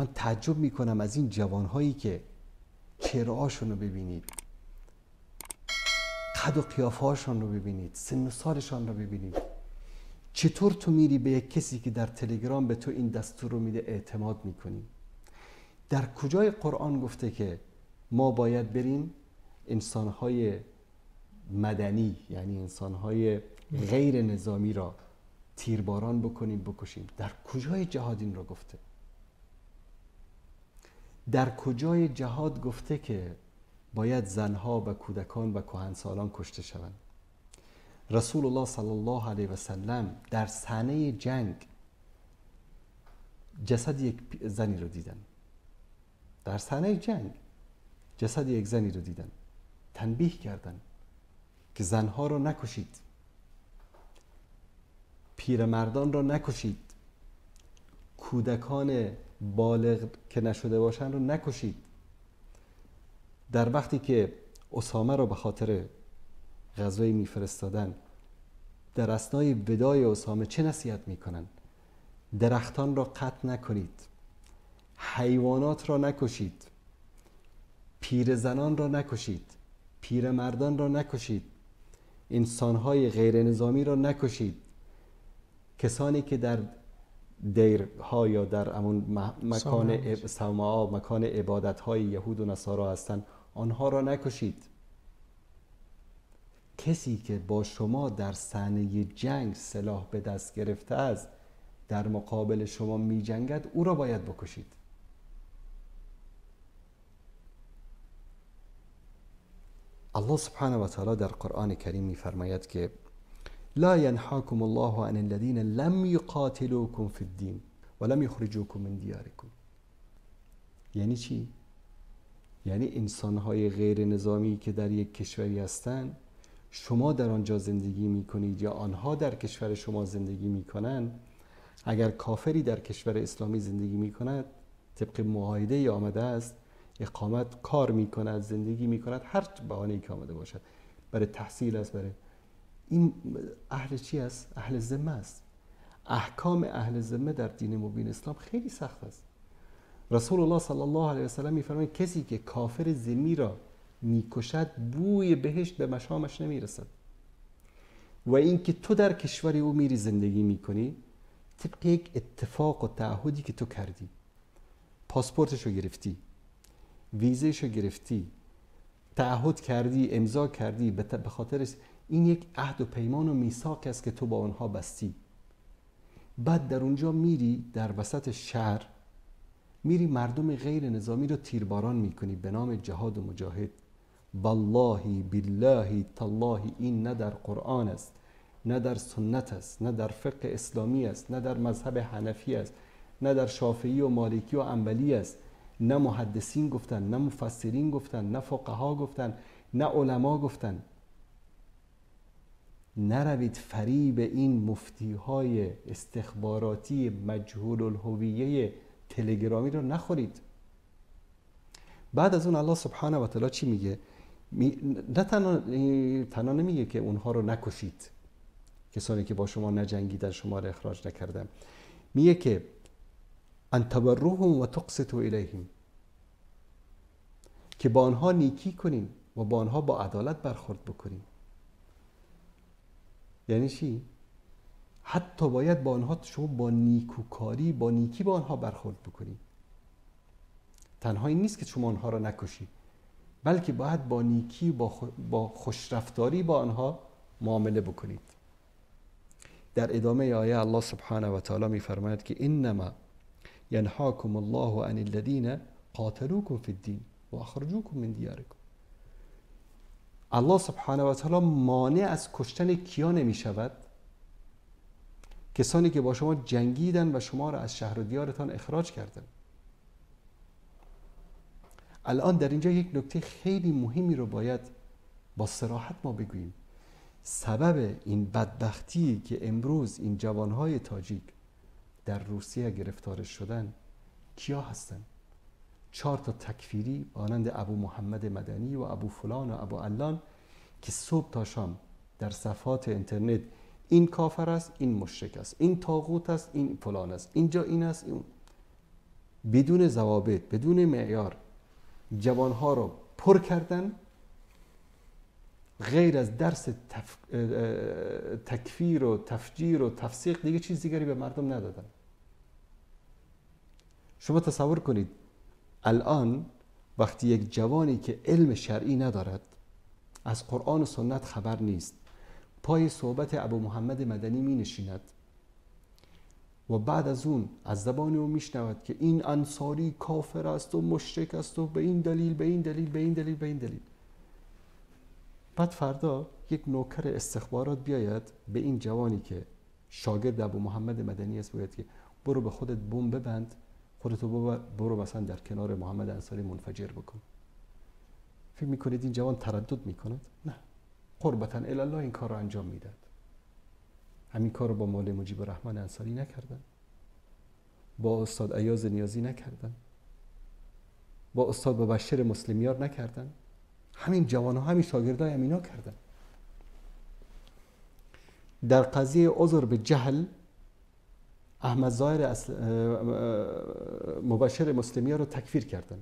من تعجب میکنم از این جوانهایی که چهره‌هاشون رو ببینید، قد و قیافه‌هاشون رو ببینید، سن و سالشان رو ببینید. چطور تو میری به یک کسی که در تلگرام به تو این دستور رو میده اعتماد میکنی؟ در کجای قرآن گفته که ما باید بریم انسانهای مدنی، یعنی انسانهای غیر نظامی را تیرباران بکنیم، بکشیم؟ در کجای جهاد این را گفته؟ در کجای جهاد گفته که باید زنها و کودکان و کهنسالان کشته شوند؟ رسول الله صلی الله علیه و سلم در صحنه جنگ جسد یک زنی رو دیدن. در صحنه جنگ جسد یک زنی رو دیدن، تنبیه کردن که زنها رو نکشید، پیرمردان رو نکشید، کودکان بالغ که نشده باشن رو نکشید. در وقتی که اسامه رو به خاطر غزوه میفرستادن، در اثنای وداع اسامه چه نصیحت میکنن؟ درختان را قطع نکنید، حیوانات را نکشید، پیرزنان را نکشید، پیرمردان را نکشید، انسانهای غیر نظامی را نکشید، کسانی که در دیرها یا در همون مکان صومعه، مکان عبادت‌های یهود و نصارا هستند، آنها را نکشید. کسی که با شما در صحنه جنگ سلاح به دست گرفته است، در مقابل شما می جنگد، او را باید بکشید. الله سبحانه و تعالی در قرآن کریم می فرماید که لا ينهاكم الله عن الذين لم يقاتلوكم في الدين ولم يخرجوكم من دياركم. یعنی چی؟ یعنی انسان‌های غیر نظامی که در یک کشوری هستند، شما در آنجا زندگی می‌کنید یا آنها در کشور شما زندگی می‌کنند، اگر کافری در کشور اسلامی زندگی می‌کند، طبق معاهده آمده است، اقامت کار می‌کند، زندگی می‌کند، هر بهانه‌ای که آمده باشد، برای تحصیل است، برای این اهل چی است؟ اهل ذمه است. احکام اهل ذمه در دین مبین اسلام خیلی سخت است. رسول الله صلی الله علیه و سلم می‌فرماید کسی که کافر ذمی را میکشد، بوی بهشت به مشامش نمیرسد. و اینکه تو در کشور او میری زندگی میکنی، طبق یک اتفاق و تعهدی که تو کردی، پاسپورتشو گرفتی، ویزهشو گرفتی، تعهد کردی، امضا کردی، به خاطر این یک عهد و پیمان و میثاق است که تو با آنها بستی. بعد در اونجا میری در وسط شهر، میری مردم غیر نظامی رو تیرباران میکنی به نام جهاد و مجاهد. والله بالله تالله این نه در قرآن است، نه در سنت است، نه در فقه اسلامی است، نه در مذهب حنفی است، نه در شافعی و مالکی و حنبلی است، نه محدثین گفتن، نه مفسرین گفتن، نه فقها گفتن، نه علما گفتن. نروید فریب این مفتی های استخباراتی مجهول الهویه تلگرامی رو نخورید. بعد از اون الله سبحانه و تعالی چی میگه؟ نه تنها نمیگه که اونها رو نکشید، کسانی که با شما نجنگیدن، شما رو اخراج نکردن، میگه که ان تبروهم و تقسطوا الیهم، که با آنها نیکی کنیم و با آنها با عدالت برخورد بکنیم. یعنی چی؟ حتی باید با آنها شما با نیکوکاری، با نیکی با آنها برخورد بکنید. تنها این نیست که شما آنها را نکشید، بلکه باید با نیکی، با خوشرفتاری با آنها معامله بکنید. در ادامه آیه الله سبحانه و تعالی می‌فرماید که انما ینهاکم الله عن الذین قاتلوکم فی الدین و اخرجوکم من دیارکم. الله سبحانه و تعالی مانع از کشتن کیا نمی شود؟ کسانی که با شما جنگیدن و شما را از شهر و دیارتان اخراج کردند. الان در اینجا یک نکته خیلی مهمی رو باید با صراحت ما بگوییم. سبب این بدبختی که امروز این جوانهای تاجیک در روسیه گرفتار شدن کیا هستند؟ 4 تا تکفیری مانند ابو محمد مدنی و ابو فلان و ابو علان که صبح تا شام در صفحات اینترنت این کافر است، این مشرک است، این طاغوت است، این فلان است، اینجا این است، این. بدون ضوابط، بدون معیار جوانها رو پر کردن، غیر از درس تکفیر و تفجیر و تفسیق دیگه چیز دیگری به مردم ندادن. شما تصور کنید الان وقتی یک جوانی که علم شرعی ندارد، از قرآن و سنت خبر نیست، پای صحبت ابو محمد مدنی می نشیند و بعد از اون از زبان او میشنود که این انصاری کافر است و مشرک است و به این دلیل، به این دلیل، به این دلیل، به این دلیل. بعد فردا یک نوکر استخبارات بیاید به این جوانی که شاگرد ابو محمد مدنی است بگوید که برو به خودت بمب ببند، خودتو برو مثلا در کنار محمد انصاری منفجر بکن. فکر میکنید این جوان تردد میکند؟ نه، قربتا الی الله این کار رو انجام میداد. همین کار رو با مولوی مجیب الرحمن انصاری نکردن، با استاد ایاز نیازی نکردن، با استاد مبشر مسلمیار نکردن. همین جوان ها، همین شاگردای همینا کردن. در قضیه عذر به جهل احمد ظاهر مبشر مسلمیار رو تکفیر کردن.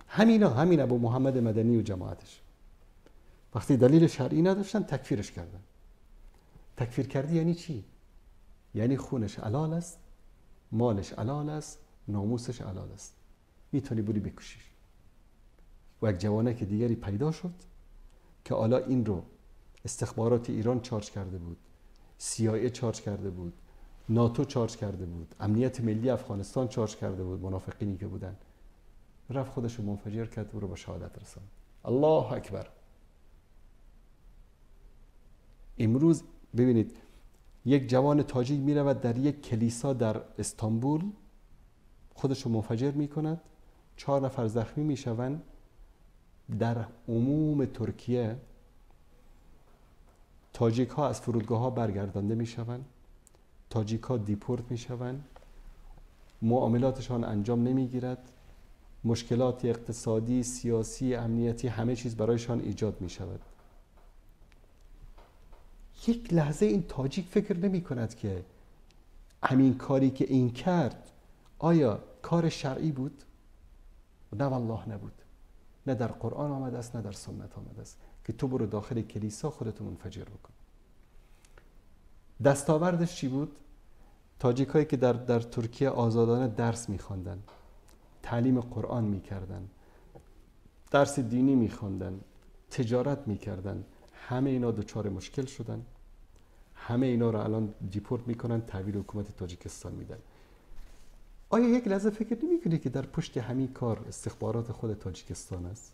همینا، همین ابو محمد مدنی و جماعتش وقتی دلیل شرعی نداشتن تکفیرش کردن. تکفیر کردی یعنی چی؟ یعنی خونش حلال است، مالش حلال است، ناموسش حلال است، میتونی بری بکشیش. و یک جوانه که دیگری پیدا شد که حالا این رو استخبارات ایران چارج کرده بود، CIA چارج کرده بود، ناتو چارج کرده بود، امنیت ملی افغانستان چارج کرده بود، منافقینی که بودن، رفت خودش رو منفجر کرد و رو به شهادت رساند. الله اکبر. امروز ببینید یک جوان تاجیک می رود در یک کلیسا در استانبول خودش رو منفجر می کند، 4 نفر زخمی می شوند. در عموم ترکیه تاجیک ها از فرودگاه ها برگردانده می شوند، تاجیک ها دیپورت می شوند، معاملاتشان انجام نمی گیرد، مشکلات اقتصادی، سیاسی، امنیتی همه چیز برایشان ایجاد می شود. یک لحظه این تاجیک فکر نمی کند که همین کاری که این کرد آیا کار شرعی بود؟ نه والله نبود. نه در قرآن آمده است، نه در سنت آمده است که تو برو داخل کلیسا خودتو منفجر بکن. دستاوردش چی بود؟ تاجیک هایی که در ترکیه آزادانه درس می‌خواندن، تعلیم قرآن می‌کردن، درس دینی می‌خواندن، تجارت می‌کردن، همه اینا دچار مشکل شدن. همه اینا رو الان دیپورت میکنن، تحویل حکومت تاجیکستان میدن. آیا یک لحظه فکر نمی‌کنی که در پشت همین کار استخبارات خود تاجیکستان است؟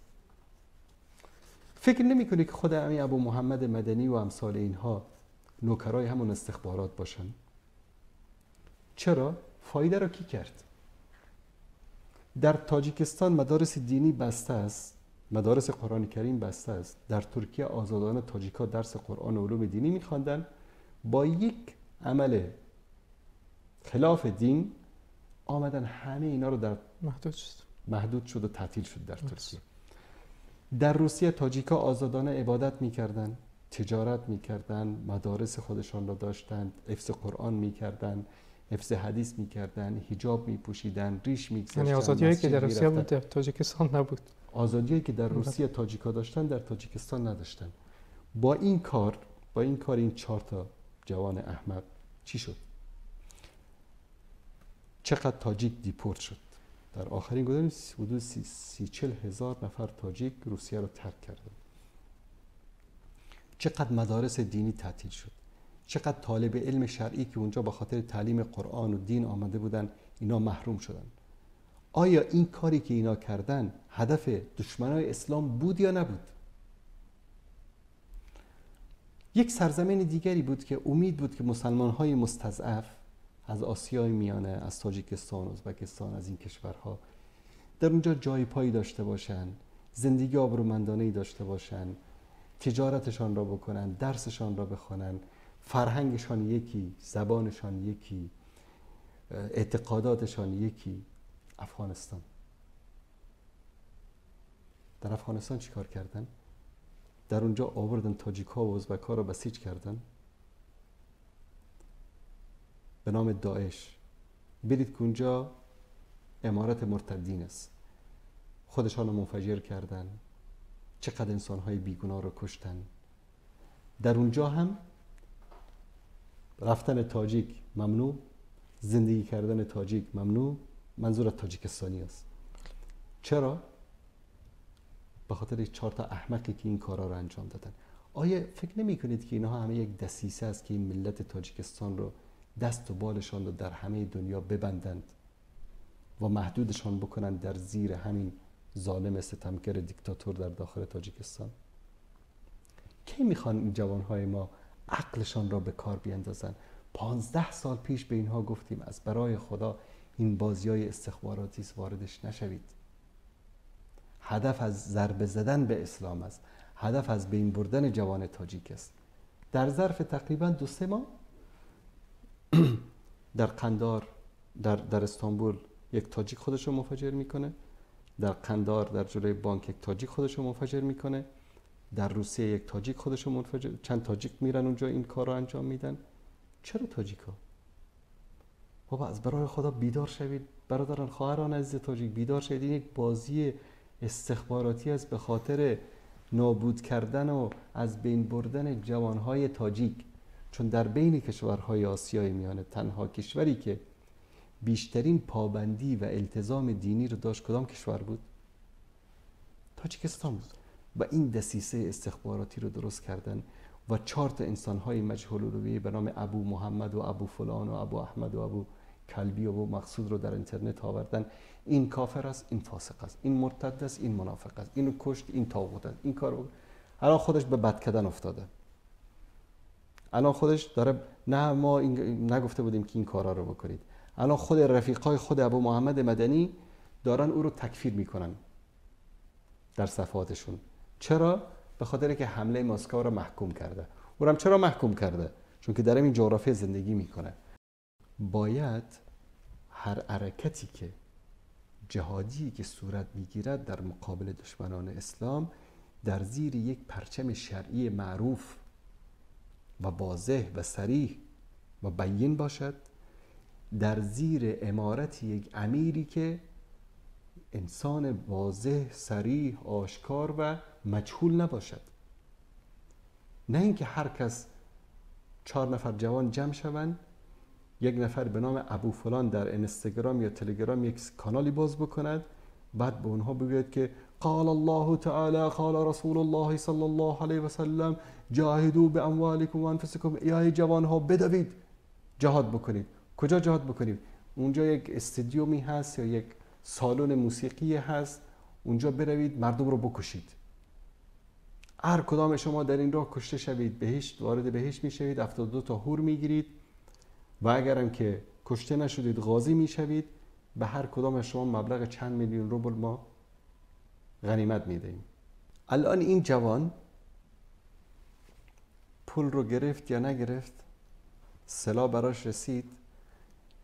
فکر نمی‌کنی که خود همین ابو محمد مدنی و امثال اینها نوکرای همون استخبارات باشن؟ چرا؟ فایده رو کی کرد؟ در تاجیکستان مدارس دینی بسته است، مدارس قرآن کریم بسته است. در ترکیه آزادانه تاجیکا درس قرآن و علوم دینی می‌خواندن. با یک عمل خلاف دین آمدن همه اینا رو در محدود شد و تعطیل شد در ترکیه. در روسیه تاجیکا آزادانه عبادت می‌کردن، تجارت می‌کردن، مدارس خودشان را داشتند، حفظ قرآن می‌کردن، حفظ حدیث می‌کردن، حجاب می‌پوشیدن، ریش می‌گذاشتن. یعنی آزادی‌هایی که در روسیه بود در تاجیکستان نبود. آزادی‌هایی که در روسیه تاجیکا داشتن در تاجیکستان نداشتن. با این کار این 4 تا جوان احمق چی شد؟ چقدر تاجیک دیپورت شد؟ در آخرین گزارش حدود 30-40 هزار نفر تاجیک روسیه رو ترک کردن. چقدر مدارس دینی تعطیل شد؟ چقدر طالب علم شرعی که اونجا به خاطر تعلیم قرآن و دین آمده بودن اینا محروم شدن. آیا این کاری که اینا کردن هدف دشمنای اسلام بود یا نبود؟ یک سرزمین دیگری بود که امید بود که مسلمان‌های مستضعف از آسیای میانه، از تاجیکستان، ازبکستان، از این کشورها در اونجا جای پایی داشته باشن، زندگی آبرومندانه‌ای داشته باشن، تجارتشان را بکنن، درسشان را بخوانن، فرهنگشان یکی، زبانشان یکی، اعتقاداتشان یکی. افغانستان، در افغانستان چیکار کردن؟ در اونجا آوردن تاجیک‌ها و ازبک‌ها را بسیج کردن به نام داعش. برید که اونجا امارت مرتدین است، خودشان رو منفجر کردن، چقدر انسانهای بیگناه رو کشتن. در اونجا هم رفتن تاجیک ممنوع، زندگی کردن تاجیک ممنوع، منظور تاجیکستانی است. چرا؟ به خاطر 4 تا احمقی که این کارا رو انجام دادن. آیا فکر نمی کنید که اینها همه یک دسیسه است که این ملت تاجیکستان رو دست و بالشان رو در همه دنیا ببندند و محدودشان بکنند در زیر همین ظالم ستمگر دیکتاتور در داخل تاجیکستان؟ کی میخوان این جوانهای ما عقلشان را به کار بیندازن؟ 15 سال پیش به اینها گفتیم از برای خدا این بازیای استخباراتی واردش نشوید. هدف از ضربه زدن به اسلام است، هدف از بین بردن جوان تاجیک است. در ظرف تقریبا 2-3 ماه در قندار، در استانبول یک تاجیک خودش رو منفجر میکنه، در قندار در جلوی بانک یک تاجیک خودش رو منفجر میکنه، در روسیه یک تاجیک خودش رو منفجر، چند تاجیک میرن اونجا این کار رو انجام میدن. چرا تاجیک ها؟ بابا از برای خدا بیدار شوید برادران خواهران عزیز تاجیک، بیدار شوید. این یک بازی استخباراتی است به خاطر نابود کردن و از بین بردن جوانهای تاجیک. چون در بین کشورهای آسیای میانه تنها کشوری که بیشترین پابندی و التزام دینی رو داشت کدام کشور بود؟ تاجیکستان بود. و این دسیسه استخباراتی رو درست کردن و 4 تا انسان‌های مجهول الهویه به نام ابو محمد و ابو فلان و ابو احمد و ابو کلبی و ابو مقصود رو در اینترنت آوردن. این کافر است، این فاسق است، این مرتد است، این منافق است، اینو کشت، این طاغوت است، این کارو. الان خودش به بد کردن افتاده. الان خودش داره، نه ما این نگفته بودیم که این کارا رو بکنید. الان خود رفیقای خود ابو محمد مدنی دارن او رو تکفیر میکنن در صفحاتشون. چرا؟ به خاطر که حمله مسکو رو محکوم کرده. او هم چرا محکوم کرده؟ چون که در این جغرافی زندگی میکنه. باید هر حرکتی که جهادی که صورت میگیرد در مقابل دشمنان اسلام در زیر یک پرچم شرعی معروف و واضح و صریح و بیین باشد، در زیر امارت یک امیری که انسان واضح، صریح، آشکار و مجهول نباشد. نه اینکه هر کس 4 نفر جوان جمع شوند، یک نفر به نام ابو فلان در اینستاگرام یا تلگرام یک کانالی باز بکند، بعد به اونها بگوید که قال الله تعالی قال رسول الله صلی الله علیه و سلم جاهدوا باموالکم و انفسکم، ای جوانها بدوید جهاد بکنید. کجا جهاد بکنید؟ اونجا یک استادیومی هست یا یک سالن موسیقی هست، اونجا بروید مردم رو بکشید. هر کدام شما در این راه کشته شوید بهشت، وارد بهشت میشوید، 72 تا حور میگیرید و اگرم که کشته نشدید غازی میشوید، به هر کدام شما مبلغ چند میلیون روبل ما غنیمت میدهیم. الان این جوان پول رو گرفت یا نگرفت، سلاح براش رسید،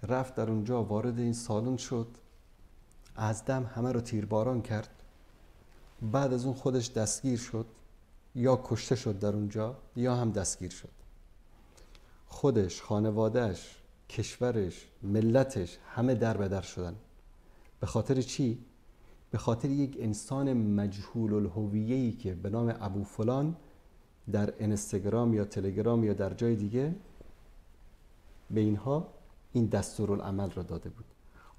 رفت در اونجا وارد این سالن شد، از دم همه رو تیرباران کرد، بعد از اون خودش دستگیر شد یا کشته شد در اونجا یا هم دستگیر شد. خودش، خانوادهش، کشورش، ملتش همه در به در شدن. به خاطر چی؟ به خاطر یک انسان مجهول الهویه‌ای که به نام ابو فلان در اینستاگرام یا تلگرام یا در جای دیگه به اینها این دستورالعمل را داده بود.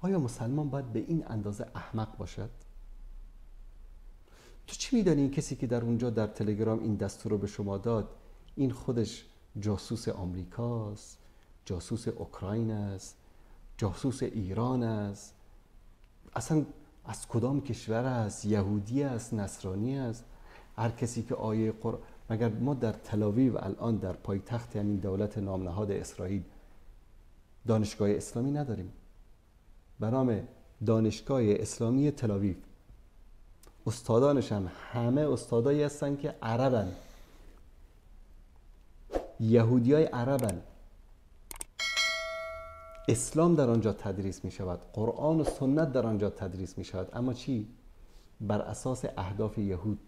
آیا مسلمان باید به این اندازه احمق باشد؟ تو چی میدانی این کسی که در اونجا در تلگرام این دستور رو به شما داد، این خودش جاسوس آمریکاست، جاسوس اوکراین است، جاسوس ایران است، اصلا از کدام کشور است، یهودی است، نصرانی است؟ هر کسی که آیه قرآن، مگر ما در تل‌آویو الان در پایتخت همین دولت نامنهاد اسرائیل دانشگاه اسلامی نداریم به نام دانشگاه اسلامی تل‌آویو؟ استادانش هم همه استادایی هستن که عربن، یهودیای عربن. اسلام در آنجا تدریس می شود، قرآن و سنت در آنجا تدریس می شود، اما چی؟ بر اساس اهداف یهود.